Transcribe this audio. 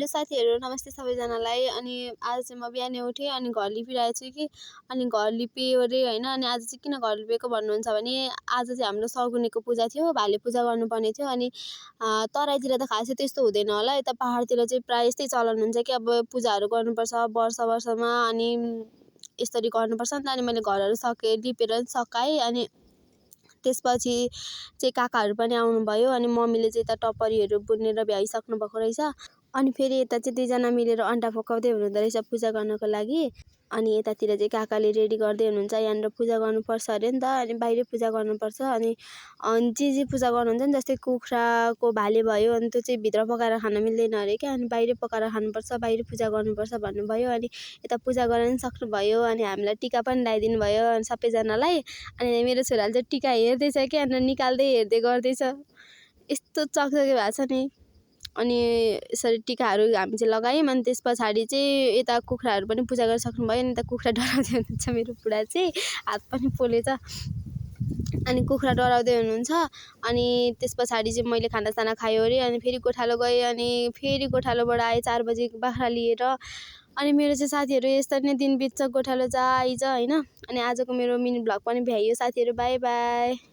Hello साथीहरू, नमस्ते सबैजनालाई। अनि आज चाहिँ म बिहानै उठेँ अनि घर लिपिरहेको छु कि अनि घर लिप्यो अरे होइन। अनि आज चाहिँ किन घर लिपेको भन्नुहुन्छ भने आज चाहिँ हाम्रो सगुनेको पूजा थियो, भाले पूजा गर्नुपर्ने थियो। अनि तराईतिर त खासै त्यस्तो हुँदैन होला, यता पाहाडतिर चाहिँ प्रायः यस्तै चलन हुन्छ कि अब पूजाहरू गर्नुपर्छ वर्षमा। अनि यसरी गर्नुपर्छ नि त। अनि मैले घरहरू लिपेर सकाएँ। अनि त्यसपछि चाहिँ काकाहरू पनि आउनुभयो। अनि मम्मीले चाहिँ यता टपरीहरू बुनेर भ्याइसक्नु भएको रहेछ। अनि फेरि यता चाहिँ दुईजना मिलेर अन्डा पकाउँदै हुनुहुँदो रहेछ पूजा गर्नको लागि। अनि यतातिर चाहिँ काकाले रेडी गर्दै हुनुहुन्छ, यहाँनिर पूजा गर्नुपर्छ अरे नि त। अनि बाहिरै पूजा गर्नुपर्छ। अनि जे पूजा गर्नुहुन्छ नि, जस्तै कुखुराको भाले भयो, अनि त्यो चाहिँ भित्र पकाएर खान मिल्दैन अरे क्या। अनि बाहिरै पकाएर खानुपर्छ, बाहिरै पूजा गर्नुपर्छ भन्नुभयो। अनि यता पूजा गर्न पनि सक्नुभयो। अनि हामीलाई टिका पनि लगाइदिनु भयो अनि सबैजनालाई। अनि मेरो छोराले चाहिँ टिका हेर्दैछ क्या, अनि निकाल्दै हेर्दै गर्दैछ, यस्तो चकचके भएको छ नि। अनि यसरी टिकाहरू हामी चाहिँ लगायौँ। अनि त्यस पछाडि चाहिँ यता कुखुराहरू पनि पूजा गरिसक्नु भयो। अनि यता कुखुरा डराउँदै हुनुहुन्छ मेरो बुढा चाहिँ, हात पनि पोलेछ। अनि कुखुरा डराउँदै हुनुहुन्छ। अनि त्यस पछाडि चाहिँ मैले खानासाना खायो अरे। अनि फेरि गोठालो गएँ। अनि फेरि गोठालोबाट आएँ 4 बजी बाख्रा लिएर। अनि मेरो चाहिँ साथीहरू यस्तरी नै दिन बित्छ, गोठालो जा आइज होइन। अनि आजको मेरो मिनी भ्लग पनि भ्याइयो साथीहरू, बाई बाई।